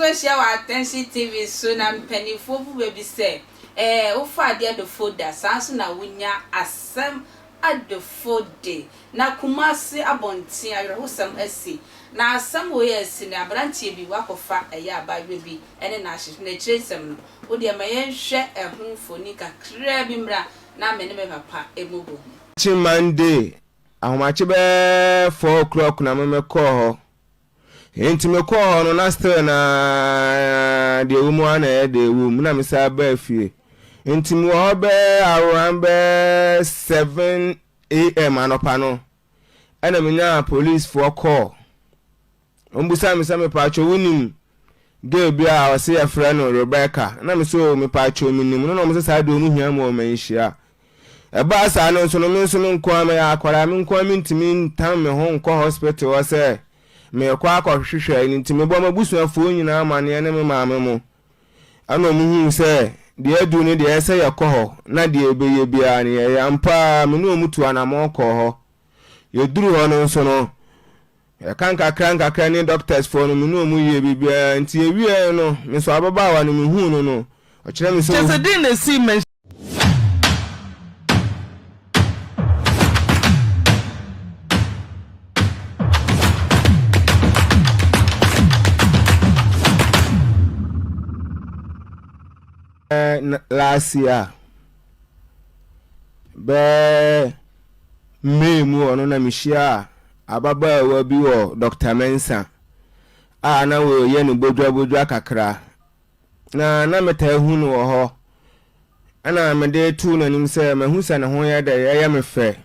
so ahyia wɔ Attention TV so na mpanimfoɔ bu baabi sɛ ɛɛ wofa adeɛ adofo da saa nso na wonya asɛm adofo de. Na Kumasi abɔnten awerɛhosɛm asi. Na asɛm wei a asi no aberanteɛ bi wakɔfa ɛyɛ abaayewa bi ne no ahye na akyire nsɛm no wo deɛ ma yɛnhwɛ ɛho mfoni kakraa bi mmra na me ne me papa mmobɔ mu. Kye Monday ahomakye bɛyɛ 4 o'clock na me mekɔɔ hɔ. Enti mekɔɔ hɔ no na still na deɛ ɛwɔ mu ara na ɛyɛ deɛ ɛwɔ mu na me san baa fie. Enti mewɔ hɔ bɛyɛ around bɛyɛ 7 AM anɔpa no ɛna menyaa policefoɔ call. Wɔn bisa me sɛ mepaakyɛw wonim girl bi a ɔse yɛfrɛ no Rebecca na me sɛ oo mepaakyɛw menim no na wɔn sɛ saa deɛ wɔn hia me wɔ manhyia. Ɛbaa saa no nso no me nso me nko ara meyɛ akwadaa me nko ara mentumi ntam me ho nkɔ hospital hɔ sɛ merekɔ akɔhwehwɛ ɛno nti mebɔ m'abusuafoɔ nyinaa amaneɛ ne me maame mo ɛna wɔn huu sɛ deɛ aduru no deɛ ɛsɛ yɛkɔ hɔ na deɛ ɛbɛyɛ biara no yɛyɛ. Ampa ara me ne wɔn tuu anamɔn kɔɔ hɔ. Yɛduruu hɔ no nso no Yɛka nkakra nkakra ne doctors foɔ no me ne ɔmo yie biribiara nti yɛwieɛ no me nso ababaawa no me huu no no ɔkyerɛ me sɛ Kyerɛ sɛ dɛn na esii ma. Last year bɛɛ May mu hɔ no na mehyiaa ababaawa bi wɔ Dɔkta Mensah a na wɔreyɛ no bodwabodwa kakra, na na metaa hu no wɔ hɔ. Ɛna mede too n'anim sɛ mahu sɛ ne ho yɛ dɛ, ɛyɛ me fɛ,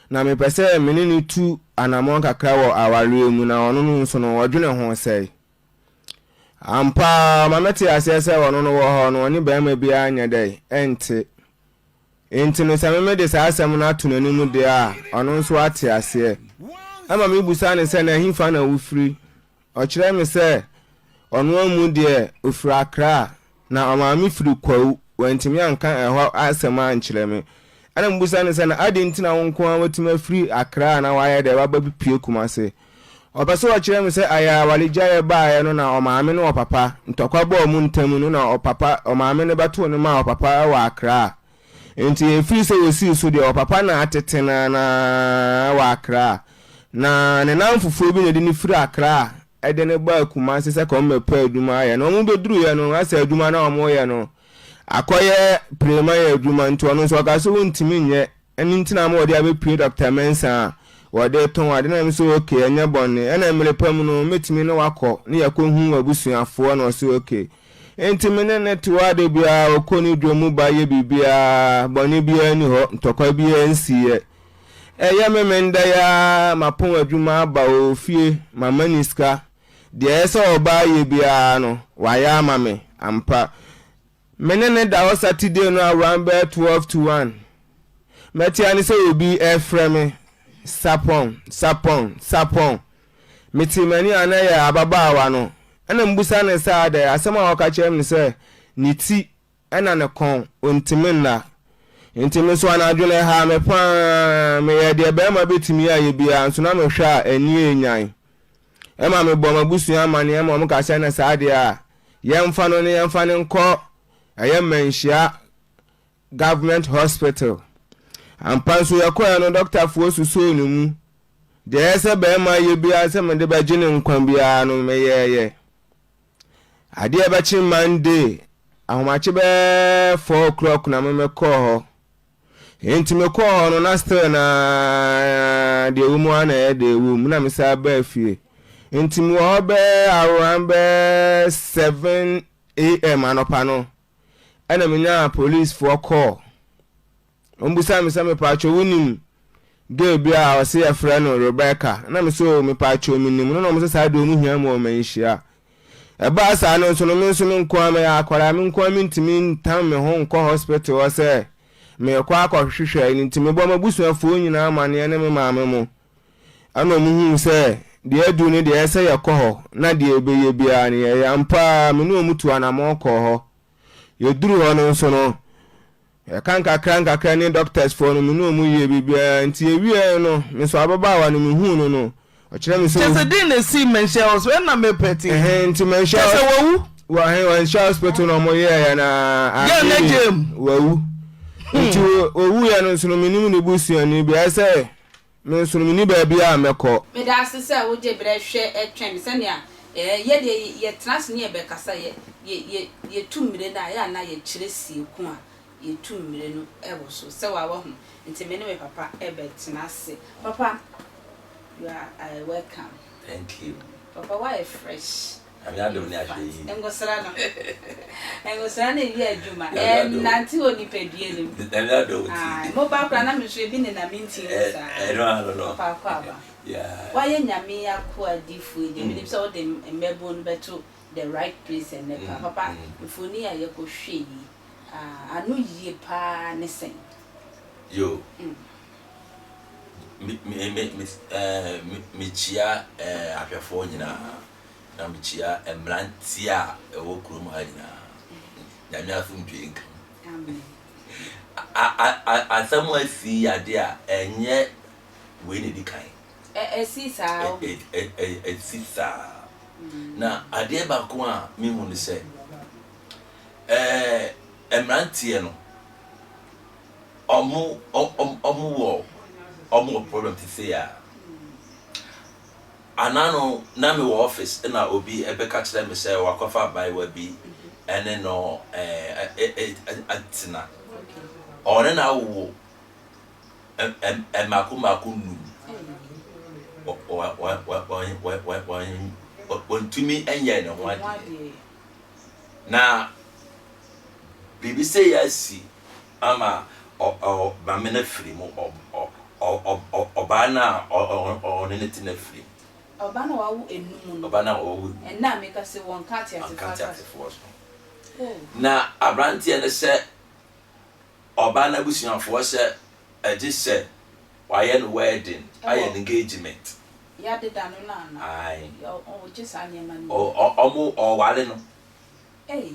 na mepɛ sɛ me ne no tu anammɔn kakra wɔ awareɛ mu, na ɔno no nso no, ɔdwene ho sɛe. Ampa ara, ɔma metee aseɛ sɛ ɔno no wɔ hɔ no, ɔne barima biara nyɛ dɛ, ɛnte. Enti no sɛ me mede saa asɛm no ato n'anim deɛ a, ɔno nso ate aseɛ. Ɛma mebisa no sɛ, na ɛhefa na wofiri? Ɔkyerɛ me sɛ ɔno amu deɛ ɔfiri Accra, na ɔmaame firi Kwawu. Wantumi anka ɛhɔ asɛm ankyerɛ me. Ɛna mebisa no sɛ, na adɛn nti na wo nko ara woatumi afiri Accra na woayɛ dɛ woaba bɛpue Kumasi? Ɔpɛ sɛ ɔkyerɛ me sɛ ayɛ awaregyaeɛ baeɛ no na ɔmaame ne ɔpapa ntɔkwa bɔɔ ɔmo ntam no na ɔpapa ɔmaame no bɛtoo no maa ɔpapa wɔ Accra. Nti ɛfiri sɛ wɔsii so deɛ ɔpapa na atete no ara wɔ Accra. Na ne namfofoɔ bi na ɛde no firi Accra de no baa Kumasi sɛ ka ɔmmɛpɛ adwuma ayɛ. Na ɔmo bɛduruiɛ no asɛ adwuma no a ɔmo yɛ no akɔyɛ premayɛ adwuma nti ɔno nso ɔkaa sɛ ɔntumi nyɛ. Ɛno nti na ama wɔde abɛpue Dɔkta Mensah a wɔde tɔn ade na me sɛ ok ɛnyɛ bɔne ɛna mmere pa mu no mɛtumi ne wakɔ ne yɛakɔhu w'abusuafoɔ na ɔse ok nti me ne no te hɔ a da biara ɔkɔ ne dwa mu ba yɛ biribiara bɔne biara nni hɔ ntɔkwa biara nsiiɛ ɛyɛ me menda yi ara mapɔn adwuma aba wɔ fie mama ne sika deɛ ɛyɛ sɛ ɔbaa yɛ biara no wayɛ ama me ampa Me ne no da hɔ Saturday no around bɛyɛ 12 to 1. Mɛte ara ne sɛ obi refrɛ me, Sapɔn, Sapɔn, Sapɔn. Metee m'ani a na ɛyɛ ababaawa no. Ɛna mebisa no sɛ adɛn, asɛm a ɔka kyerɛ me ne sɛ ne ti ɛna ne kɔn, ɔntumi nna. Nti me nso anadwo no ɛhaa me pa ara. Meyɛɛ deɛ barima bɛtumi ayɛ biara nso na mehwɛ a ani renyan. Ɛma mebɔɔ m'abusua amanneɛ ma wɔka sɛ na saa deɛ a, yɛmfa no na yɛmfa no nkɔ ɛyɛ Manhyia Government Hospital. Ampa nso yɛkɔeɛ no dɔktafoɔ susoo ne mu. Deɛ ɛyɛ sɛ barima yɛ biara sɛ mede bɛgye ne nkwa biara no meyɛeɛ. Adeɛ bɛkye Monday ahomakye bɛyɛ 4 o'clock na me mekɔɔ hɔ. Enti mekɔɔ hɔ no na still na deɛ ɛwɔ mu ara na ɛyɛ deɛ ɛwɔ mu na mesan baa fie. Enti mewɔ hɔ bɛyɛ around bɛyɛ 7 am anɔpa no ɛna menyaa policefoɔ call. Wɔn bisa me sɛ mepaakyɛw wonim girl bi a ɔse yɛfrɛ no Rebecca na me sɛ oo mepaakyɛw menim no na wɔn sɛ saa deɛ wɔn hia me wɔ manhyia. Ɛbaa saa no nso no, me nso me nko ara meyɛ akwadaa, me nko ara mentumi ntam me ho nkɔ hospital hɔ sɛ merekɔ akɔhwehwɛ ɛno nti mebɔɔ m'abusuafoɔ nyinaa amaneɛ ne me maame mo ɛna wɔn huu sɛ deɛ aduru no deɛ ɛsɛ yɛkɔ hɔ na deɛ ɛbɛyɛ biara no yɛyɛ. Ampa ara me ne wɔn tuu anamɔn kɔɔ hɔ. Yɛduruu hɔ no nso no, Yɛka nkakra nkakra ne doctors foɔ no me ne ɔmo yie biribiara nti yɛwieɛ no me nso ababaawa no me huu no no. Ɔkyerɛ me sɛ. Kyɛ sɛ den na esii Manhyia Hospital ɛna mepɛ te. Ɛhɛn nti Manhyia. Kyɛ sɛ wawu. Wɔ ɛhɛn Manhyia Hospital na ɔmo yɛɛ yɛ na. Girl no gye mu. Wawu. Nti owu yɛ no nso no menim ne busuani bi ayɛ sɛ me nso no menni baabi a mɛkɔ. Meda ase sɛ wogye berɛ hwɛ twɛn me sɛnea yɛ deɛ yɛtena ase ne yɛbɛkasa yɛ yɛ yɛ yɛtu mmire no a yɛ a na yɛkyerɛ sie ko a yɛtu mmire no wɔ so sɛ waa wahu nti me ne me papa bɛtena ase papa you are welcome. Thank you. Papa woayɛ fresh. Nyame adom ne ahwɛ yie. Ngosra no ngosra no ɛyɛ adwuma ɛnante wɔ nipadua no mu. Nyame adom ti. Ae mo ba koraa na me nso ebi nenam me nti mu saa. Ɛno ano no. Papa akɔ aba. Woayɛ Nyame akoa difoɔ yi deɛ menim sɛ wode mmabun no bɛto the right place ɛnnɛ paa. Papa mfoni a yɛkɔ hwɛ yi ano yie paa ne sɛn? Yo. Me me me me mekyia ahwɛfoɔ nyinaa. Na mekyia mmeranteɛ a ɛwɔ kurom ha nyinaa. Nyame asomdwoeɛ nka mo. Asɛm a asi yɛ adeɛ a ɛnyɛ wei na ɛdi kan. Ɛsi saa. Ɛsi saa. Na adeɛ baako a mehu ne sɛ, mmeranteɛ no, ɔmo ɔmo wɔ ɔmo wɔ problem te sei a. Ana no na me wɔ office na obi bɛka kyerɛ me sɛ wakɔfa abaayewa bi ne no atena. Ɔne no awo mmaako mmaako num. Wɔntumi nyɛɛ ne ho adeɛ. Na biribi sei asi ama maame no afiri mu. Ɔbaa no a ɔne no te no afiri mu. Ɔbaa no a wawo enum no. Ɔbaa no a wawo enum. Ɛnnɛ a meka se wɔnka ateasefoɔ Wɔnka ateasefoɔ so. Na aberanteɛ no sɛ ɔbaa no abusuafoɔ sɛ ɛgye sɛ wayɛ no wedding, ayɛ no engagement. Yɛadeda no no ana? Ae. Ɔgye saa nneɛma no nyinaa. Ɔmo ɔware no. Ei.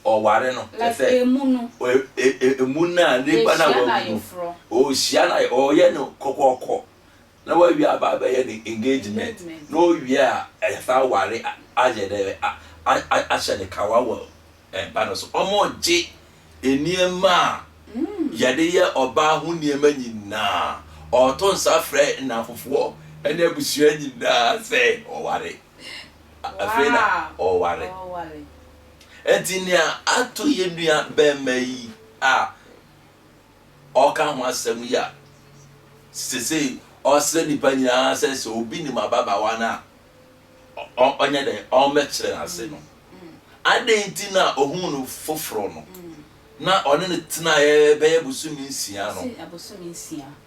Ɔware no. Like emu no. Emu no a nipa no a wawu no. Ɔhyia no ɔyɛ no kɔkɔɔkɔ na wawie aba abɛyɛ no engagement na ɔwie a ɛsan ware ayɛ dɛ ahyɛ no kawa wɔ mpa no so. Wɔgye nneɛma a yɛde yɛ ɔbaa ho nneɛma nyinaa. Ɔto nsa frɛ nnamfofoɔ ne abusua nyinaa sɛ ɔware. Afei na ɔware. Enti nea ato yɛn nua barima yi a ɔreka ho asɛm yi a seesei ɔresrɛ nnipa nyinaa sɛ sɛ obi nim ababaawa no a ɔnyɛ dɛn ɔmmɛkyerɛ no ase no, adɛn nti na ohuu no foforo no na ɔne no tenaeɛ bɛyɛ bosome nsia no?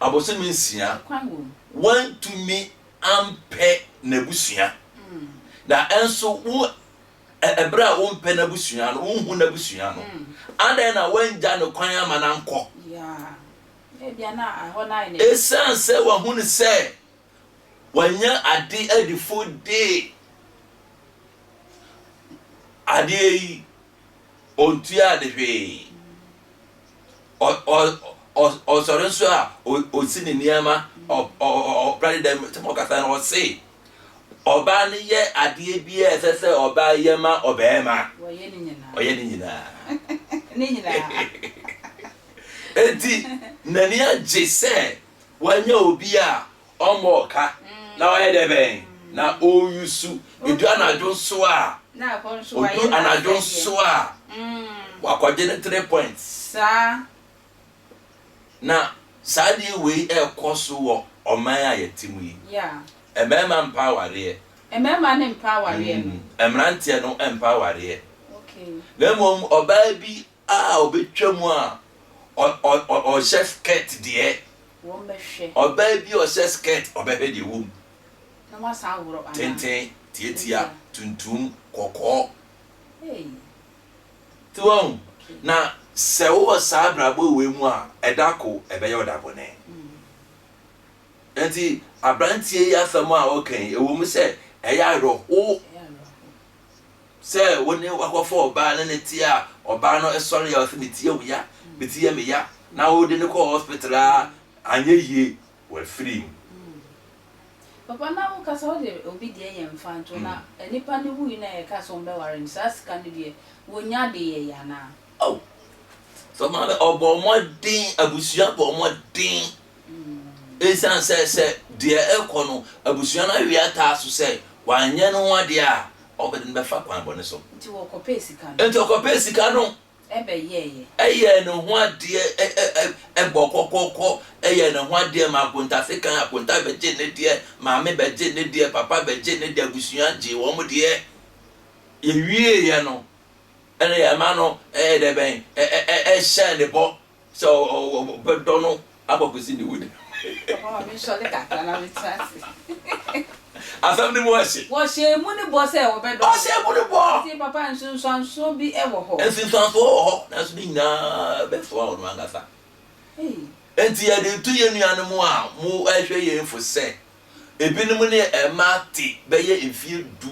Abosome nsia. Wantumi ampɛ n'abusua. Na ɛnso wo Ɛberɛ a wompɛ n'abusua no, wonhu n'abusua no, adɛn na woangya no kwan ama no ankɔ? Esiane sɛ wahunu sɛ wanya ade adi fo de, adeɛ yi, ɔntuaa no hwee. Ɔsɔre nso a, ɔsi ne nneɛma, ɔpra ne dɛm, sɛ ɔkasa no, ɔse, Ɔbaa no yɛ adeɛ biara a ɛsɛ sɛ ɔbaa yɛ ma ɔbarima. Ɔyɛ ne nyinaa. Ne nyinaa. Enti n'ani agye sɛ wanya obi a ɔmmɔ ɔka na ɔyɛ dɛ bɛn na ɔreyusu. Edu anadwo nso a, odu anadwo nso a, wakɔgye ne 3 points. Saa. Na saa adeɛ wei rekɔ so wɔ ɔman a yɛte mu yi. Mmarima mpɛ awareɛ. Mmarima no mpɛ awareɛ no. Mmeranteɛ no mpɛ awareɛ. Na mmom ɔbaa bi a ɔbɛtwa mu a ɔhyɛ skirt deɛ. Wɔbɛhwɛ. Ɔbaa bi a ɔhyɛ skirt ɔbɛhwɛ deɛ ɛwɔ mu. Na wasan aworɔ anaa? Tenten, tiatia, tuntum, kɔkɔɔ. Nti wahu? Na sɛ wowɔ saa abrabɔ wei mu a, ɛda ko ɛbɛyɛ wo da bɔne. Nti aberanteɛ yi asɛm a ɔka yi, ɛwɔ mu sɛ ɛyɛ awerɛho sɛ wo ne wakɔfa ɔbaa ne ne te a ɔbaa no sɔre a ɔsɛ me ti yɛ wo ya, me ti yɛ me ya, na wode no kɔɔ hospital a anyɛ yie, wafiri mu. Papa na wo kasa wo de obi deɛ yɛ nfa nto na nipa no wui na yɛ ka sɛ wɔn bɛ ware no saa sika no deɛ wɔ nya de yɛ yɛ anaa. Oh sɛ maame ɔbɔ mmɔden abusua bɔ mmɔden ɛsiane sɛ sɛ deɛ ɛkɔ no abusua no awe ataa so sɛ wanyɛ no ho adeɛ a ɔbɛde no bɛfa kwan bɔne so. Nti wɔkɔpɛɛ sika no. Nti ɔkɔpɛɛ sika no. Ɛbɛyɛeɛ. Ɛyɛɛ ne ho adeɛ bɔ kɔkɔkɔ, ɛyɛɛ ne ho adeɛ ma akonta sekan, akonta bɛgyee ne deɛ, maame bɛgyee ne deɛ, papa bɛgyee ne deɛ, abusua gyee wɔn deɛ. Yɛwieeɛ no, ɛna yɛn mma no ɛyɛ dɛ bɛn, ɛhyɛɛ ne bɔ Sɛ ɔbɛdɔ no akɔ akɔsi ne wu da. Papa ma mensɔre kakra na mentena ase. Asɛm no mu ɔhye. Wɔhyɛɛ mu no bɔ sɛ wɔbɛdɔ no. Ɔhyɛɛ mu no bɔ. Nti papa nsunsuansoɔ bi wɔ hɔ. Nsunsuansoɔ wɔ hɔ nanso ne nyinaa bɛsoa ɔno ankasa. Enti yɛde reto yɛn nuanom a wɔrehwɛ yɛn fo sɛ ebinom ne mmaa te bɛyɛ mfeɛ du.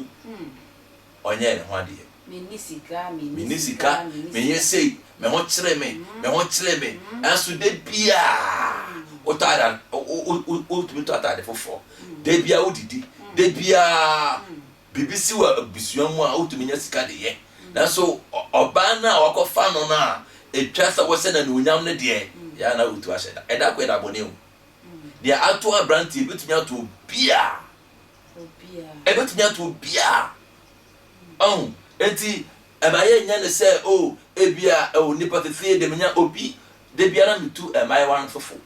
Ɔnyɛɛ ne ho adeɛ. Menni sika, menni sika, menyɛ sei, me ho kyere me, me ho kyere me. Nanso da biara wotɔ ada, wotumi tɔ atade foforɔ. Da biara wodidi, da biara biribi si wɔ abusua mu a wotumi nya sika de yɛ. Nanso ɔbaa no a wakɔfa no no a ɛtwa sɛ wɔhyɛ no anuonyam no deɛ, yɛ a na wotu ahyɛ da. Ɛda koro yɛ da bɔne o. Deɛ ato aberanteɛ bɛtumi ato obiara. Ɛbɛtumi ato obiara. Ɔho, enti ɛma yɛnyɛ no sɛ, oh, ebia, oh, nipa fefee de menya obi, da biara metu mmaayewa no fofo.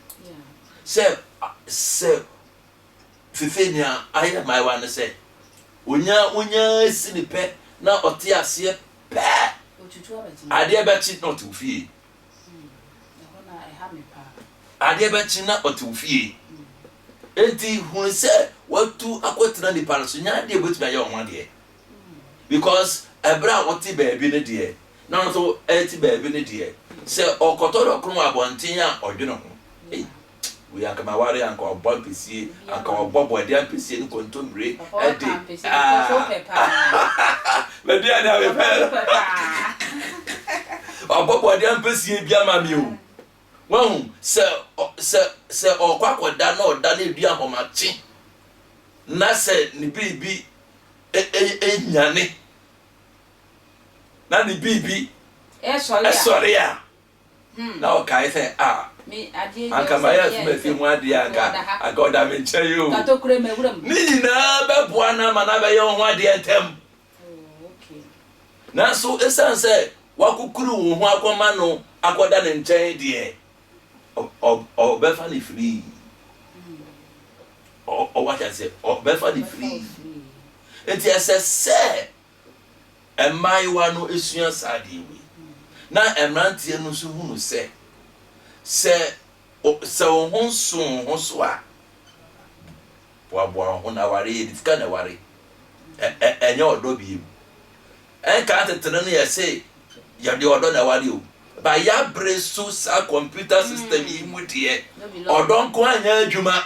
Sɛ, sɛ fefee nea ayɛ mmaayewa no sɛ, onya, wonya si ne pɛ na ɔte aseɛ pɛ, adeɛ bɛkye na ɔte wo fie. Adeɛ bɛkye na ɔte wo fie. Enti hunu sɛ watu akɔtena nipa no so nyɛ adeɛ obetumi ayɛ wo ho adeɛ. Because ɛberɛ a wote baabi no deɛ na ɔno nso ɛte baabi no deɛ sɛ ɔkɔtɔ dɔkono wɔ abɔnten a ɔdwene ho. Ei, wei anka maware anka ɔbɔ ampesie anka ɔbɔ bɔde ampesie ne kontommire ɛde m'aduane a mepɛ ɔbɔ bɔde ampesie bi ama me o. Wahu sɛ sɛ sɛ ɔkɔ akɔda na ɔda na edu ahomakye na sɛ ne biribi nyane na ne biribi ɛsɔre a na ɔkae sɛ a anka mayɛ asomasi ho adeɛ anka anka ɔda me nkyɛn o. Ne nyinaa bɛboa no ama no abɛyɛ wo ho adeɛ ntɛm. Nanso esiane sɛ woakukuru wo ho akɔma no akɔda ne nkyɛn deɛ, ɔbɛfa no firii. Wate aseɛ? Ɔbɛfa no firii. Nti ɛsɛ sɛ mmaayewa no sua saa adeɛ wei, na mmeranteɛ no nso hunu sɛ, sɛ sɛ wo ho nso wo ho so a, Boaboa wo ho na aware yɛde sika na ɛware ɛnyɛ ɔdɔ biem. Ɛnka tete no no yɛse yɛde ɔdɔ na ɛware o. Ba yɛabere so saa computer system yi mu deɛ ɔdɔ nko ara nyɛ adwuma.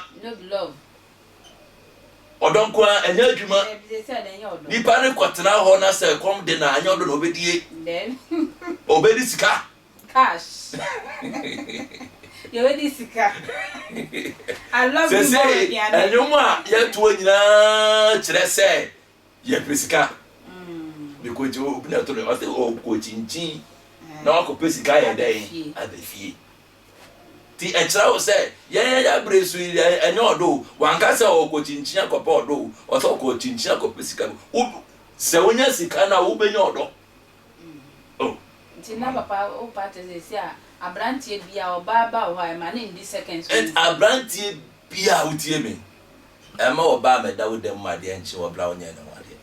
Ɔdɔ nko ara ɛnyɛ adwuma. Nipa no kɔtena hɔ na sɛ kɔm de na anyɛ ɔdɔ na ɔbɛdie. Ɔbɛdi sika. Cash. Yɛbɛdi sika. I love you more Sesei aduane. nnwom a yɛtoɔ nyinaa kyerɛ sɛ yɛpɛ sika. Mekɔkyi obi na ɛto no ɔsɛ ɔkɔkyinkyin na wakɔpɛ sika ayɛ Aba dɛn fie. aba fie. Nti ɛkyerɛ wo sɛ yɛn yɛn abere so yi ɛnyɛ ɔdɔ o. Wanka sɛ ɔkɔkyinkyin akɔpɛ ɔdɔ o. Ɔsɛ ɔkɔkyinkyin akɔpɛ sika. Wo sɛ wonya sika no a wobɛnya ɔdɔ. Oh. Nti na papa wo pa kyerɛ sɛ sɛsi a abranteɛ bia ɔbaa ba wɔ hɔ a ɛma ne ndi seconds wɔ Ent ne nsam. abranteɛ bia a wotie me, ɛmma ɔbaa mɛda wo dam ma adeɛ nkye wɔ berɛ a wonyɛɛ ne ho adeɛ.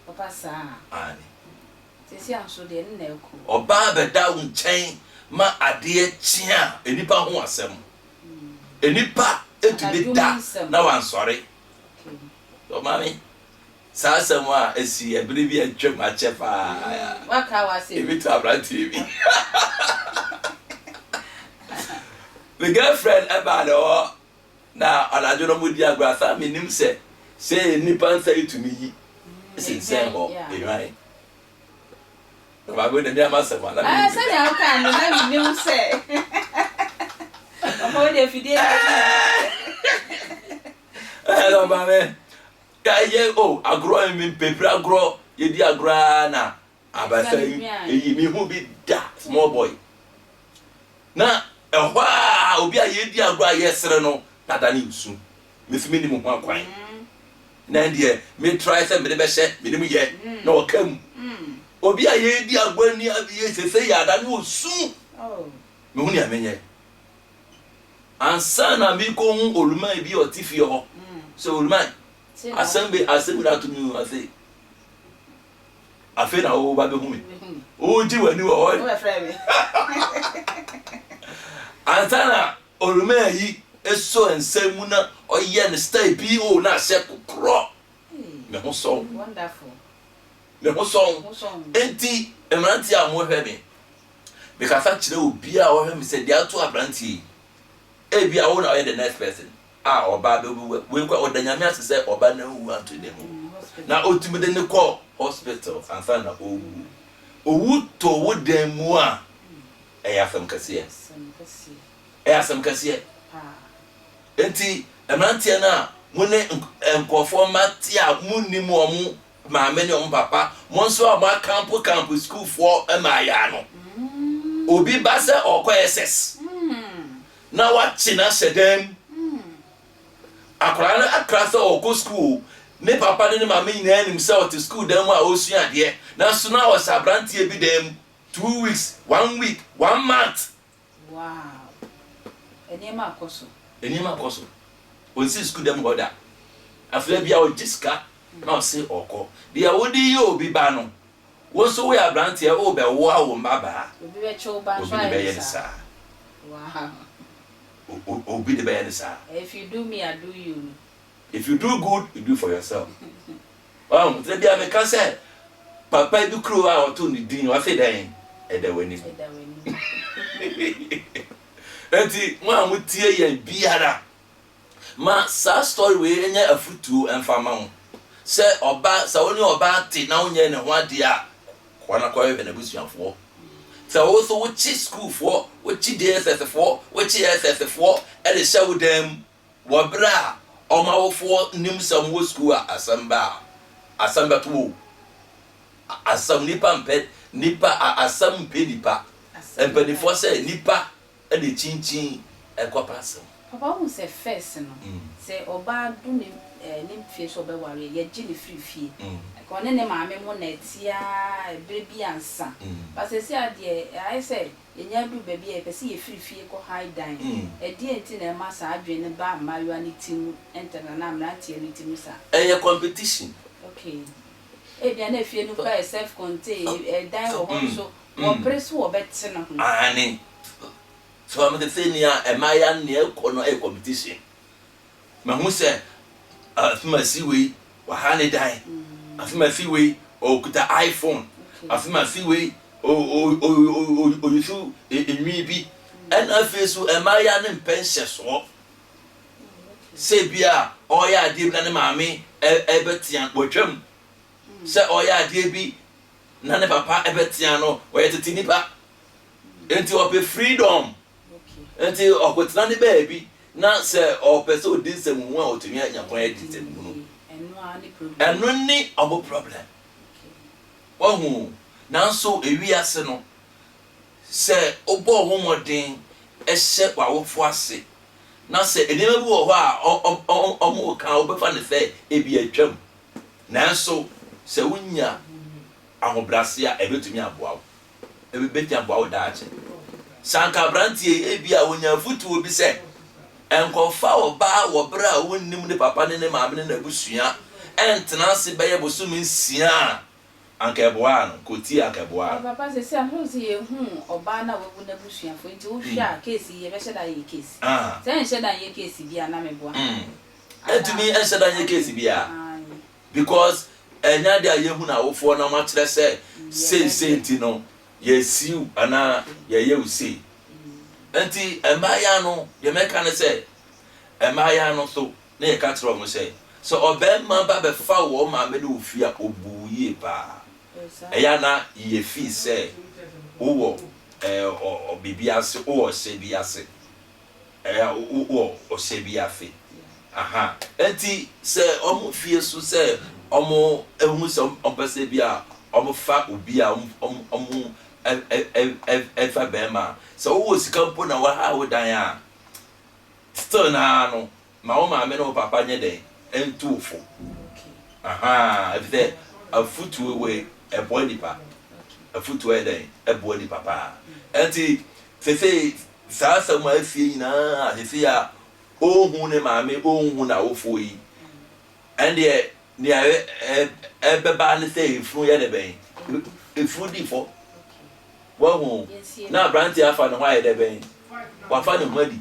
Papa saa. Aane. Sɛsi a nso deɛ ne na ɛkɔ. Ɔbaa bɛda wo nkyɛn ma adeɛ kye a, nnipa ho asɛm. Nnipa tumi Anadwo mu da nsɛm. na wansɔre. Okay. Ɔmaame. Saa asɛm a asi bere bi a atwam akyɛ paa. Woaka w'asɛm. Ebi to aberanteɛ bi. Me girlfriend ɛbaa ne hɔ na anadwo no wɔdi agorɔ asa menim sɛ sɛ nnipa nsa yi tumi yi sensɛn hɔ ehwan. Maame na mi ama asɛm a na menim. Sɛnea wokaa no na menim sɛ papa wo deɛ fidie na Hello maame. Yɛ o agorɔ mpepere agorɔ yɛdi agorɔ ara na abasa yi eyi mehu bi da small boy na ɛhɔ a obi a yɛdi agorɔ a yɛsere no na da ne nsu me nso mennim ho akwan na ɛndeɛ me try sɛ mede bɛhyɛ menim yɛ na ɔka mu obi a yɛdi agorɔ ni yɛ sese yɛ ada ne osu mehu nea menyɛ Ansa na merekɔhu oluman bi a ɔte fie hɔ sɛ oluman asɛm bi asɛm bi ato mi o ase afei na wo ba bɛhu me wogye w'ani wɔ hɔ ansa na oluman yi sɔ nsa mu na ɔyɛ no style bi o na ahyɛ kokorɔ me ho sɔn me ho sɔn enti mmeranteɛ a mohwɛ me Mekasa kyerɛ obiara a ɔhwɛ me sɛ deɛ ato aberanteɛ yi, ebia wo na ɔyɛ the next person a ɔbaa bɛwu. Wei kora ɔda Nyame ase sɛ ɔba no anwu anto ne mu na ɔtumi de no kɔ hospital ansa na ɔwu. Owu to wo dan mu a, ɛyɛ asɛm kɛseɛ. Ɛyɛ asɛm kɛseɛ. Enti mmeranteɛ no a mo ne nkurɔfoɔ mma te a monnim wɔn maame ne wɔn papa, mo nso a moakampo kampo sukuufoɔ mmaayaa no, obi ba sɛ ɔrekɔ SS na wakye no ahyɛ dan mu. Akwadaa no akra sɛ ɔrekɔ sukuu o, ne papa ne ne maame nyinaa nim sɛ ɔte sukuu dan mu a ɔresua adeɛ, nanso na ɔhyɛ aberanteɛ bi dan mu 2 weeks, one week, one month. Wow! Nneɛma akɔ so. Nneɛma akɔ so. Ɔnsii sukuu dan mu hɔ da. Afei bia ɔgye sika na ɔse ɔkɔ. Deɛ wode yɛ obi ba no, wo nso woyɛ aberanteɛ worebɛwoa wo mmabaa. Obi bɛkye wo ba nso Obi de ayɛ bɛyɛ no no saa. saa. Wow! Obi de bɛyɛ no saa. If you do me, I do you no. If you do good, you do for yourself. Wahu? Nti da biara meka sɛ papa bi kuro a ɔtoo ne din ɔse dɛn? Ɛda w'anim. Ɛda w'anim. Nti mo a motie yɛn biara, ma saa story wei nyɛ afutuo mfa ma wo. Sɛ ɔba, sɛ wo ne ɔbaa te na wonyɛ ne ho adeɛ a, kɔ na kɔhwehwɛ n'abusuafoɔ. Sɛ wo nso wokye sukuufoɔ, wokye JSS foɔ, wokye SS foɔ de hyɛ wo dan mu wɔ berɛ a wɔn awofoɔ nim sɛ wɔwɔ sukuu a, asɛm ba a, asɛm bɛto wo o. Asɛm, nipa mpɛ nipa, asɛm mpɛ nipa. Mpanimfoɔ sɛ nipa na ɛkyinkyin kɔpɛ asɛm. Papa wohu sɛ first no sɛ ɔbaa du ne ne mfie sɛ ɔbɛware a yɛgye no firi fie nka ɔne ne maame mo na ɛte ara ɛberɛ bi ansa but seesei ara deɛ ayɛ sɛ yɛnya aduru baabi a yɛpɛ sɛ yɛfiri fie kɔ high dan ɛdeɛn nti na ɛma saa adwene no ba mmaayewa no ti mu ntɛm anaa mmeranteɛ no ti mu saa? Ɛyɛ competition. Okay ebia na efie no koraa yɛ self contain ɛdan wɔ hɔ nso wɔpere so wɔbɛte no ho. Aane. So maame te sɛ nea mmaayewa no nea ɛkɔ no yɛ competition. Mahu sɛ afimasi wei waha ne dan, afimasi wei ɔkuta iPhone, afimasi wei ɔyusu nwi bi. Ɛna afei so mmaayewa no mpɛ nhyɛsoɔ. Sɛ bi a ɔreyɛ adeɛ bi na ne maame ɛbɛtea watwam. Sɛ ɔreyɛ adeɛ bi na ne papa ɛbɛtea no, ɔyɛ tete nipa. Nti ɔpɛ freedom. Nti ɔkɔtena ne baabi na sɛ ɔpɛ sɛ ɔdi nsɛmhuhu a ɔtumi anya kwan adi nsɛmhuhu. Ɛno ne ɔmo problem. Wahu? Nanso ewiase no, sɛ wobɔ wo ho mmɔden hyɛ w'awofo ase na sɛ nneɛma bi wɔ hɔ a ɔmo ka a wobɛfa no sɛ ebi atwam. Nanso sɛ wunya ahobrɛase a, ebetumi aboa wo. Ebetumi aboa wo daakye. Sɛ anka aberanteɛ yi, ebia onya afotuo bi sɛ, Nkɔfa ɔbaa wɔ berɛ a wonnim ne papa ne ne maame ne n'abusua ntena ase bɛyɛ bosome nsia a, anka ɛboaa no. Anka ɔtiee a, anka ɛboaa no. Papa sɛsɛ a mehu sɛ yɛhuu ɔbaa no a wawu n'abusuafoɔ nti wohwɛ a case yi yɛbɛhyɛ da ayɛ case sɛ ɛnhyɛ da nyɛ case bi a na meboa Ɛntumi nhyɛ da nyɛ case biara because ɛnyɛ adeɛ a yɛhu n'awofoɔ na wɔakyerɛ sɛ sei sei nti no yɛasi wo anaa yɛyɛ wo sei. Nti mmaayaa no deɛ mɛka ne sɛ mmaayaa no so na yɛka kyerɛ wɔn sɛ sɛ ɔbarima ba bɛfa wɔn maame ne wo fie a ɔbu wo yie paa. Ɛyɛ a na yɛ fii sɛ wowɔ ɛɛ biribi ase wowɔ ɔhyɛ bi ase. Ɛyɛ a wowɔ ɔhyɛ bi ase. Aha. Enti sɛ wɔn fie so sɛ wɔn hu sɛ wɔn pɛ sɛ bi a wɔn fa obi a wɔn wɔn wɔn fa bɛrima a, sɛ wowɔ sika mpo na waha wo dan a, still naa no ma wo maame ne wo papa nyɛ dɛn ntu wo fo. Ahaa, efisɛ afutuo wei ɛboa nipa. Afutuo yɛ dɛn ɛboa nipa paa. Ɛnti sesei saa asɛm a asie nyinaa sesei a ɔnhu ne maame ɔnhu n'awofoɔ yi, ɛndeɛ nea ɛbɛba ne sɛ efunu yɛ dɛ bɛn? Efunu di fɔ. Wahu? Na aberanteɛ afa ne ho ayɛ dɛ bɛn? Wafa ne ho adi.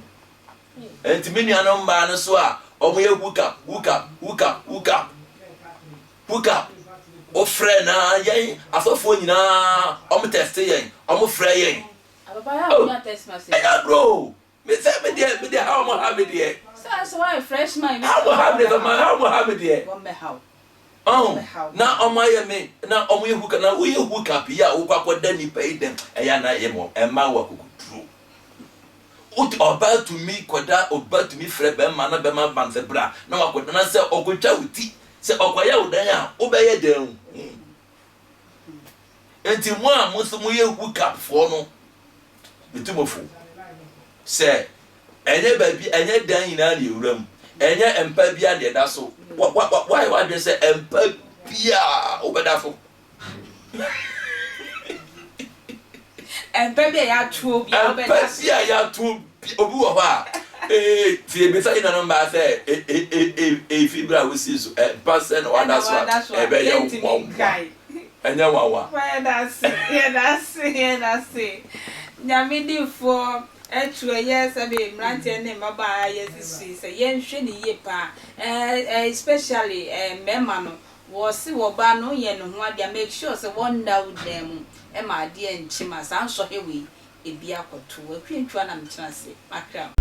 Enti me nuanom mmaa no so a wɔyɛ hook up, hook up, hook up, hook up, hook up. Wofrɛ na yɛn asɔfoɔ nyinaa wɔn tɛste yɛn, wɔn frɛ yɛn. Oh, ɛnyɛ agorɔ o. Me sɛ me deɛ, me deɛ ha wɔn ha me deɛ. Ha wɔn ha me deɛ, ha wɔn ha me deɛ. Oh, na wɔn ayɛ me, na wɔn yɛ hook up, na woyɛ hook up yi a wokɔ akɔda nipa yi dɛm, ɛyɛ ana ɛyɛ mɔ, ɛma wɔ akokoduro. Wot ɔbaa tumi kɔda ɔbaa tumi frɛ bɛrima na bɛrima ba no sɛ bra na wakɔda na sɛ ɔkɔtwa wo ti sɛ ɔkɔyɛ wo dan a wobɛyɛ dɛn o. Nti mo a mo nso moyɛ hook up foɔ no metu mo fo sɛ ɛnyɛ baabi ɛnyɛ dan nyinaa na ewura mu ɛnyɛ mpa biara na ɛda so wa wa wa wayɛ w'adwene sɛ mpa biara wobɛda so. Mpa bi a yɛato bi a wobɛda so. Mpa bi a yɛato bi obi wɔ hɔ a ee ti ebisa yi nanom baa sɛ ee efi bere a wosi so mpa sɛ na wada so a ɛbɛyɛ nwanwa ɛnyɛ nwanwa. Yɛda ase yɛda ase yɛda ase Nyame difoɔ ɛtu ɛyɛ sɛbe mmeranteɛ ne mmabaa a yɛsisi sɛ yɛnhwɛ ne yie paa ɛɛ especially ɛɛ mmarima no Wɔse wɔba no yɛ ne ho adeɛ a make sure sɛ wɔnna wo dan mu ma adeɛ nkye ma saa nsɔhwɛ wei ebi akɔto wo. Akua Antwua na metena ase makra mo.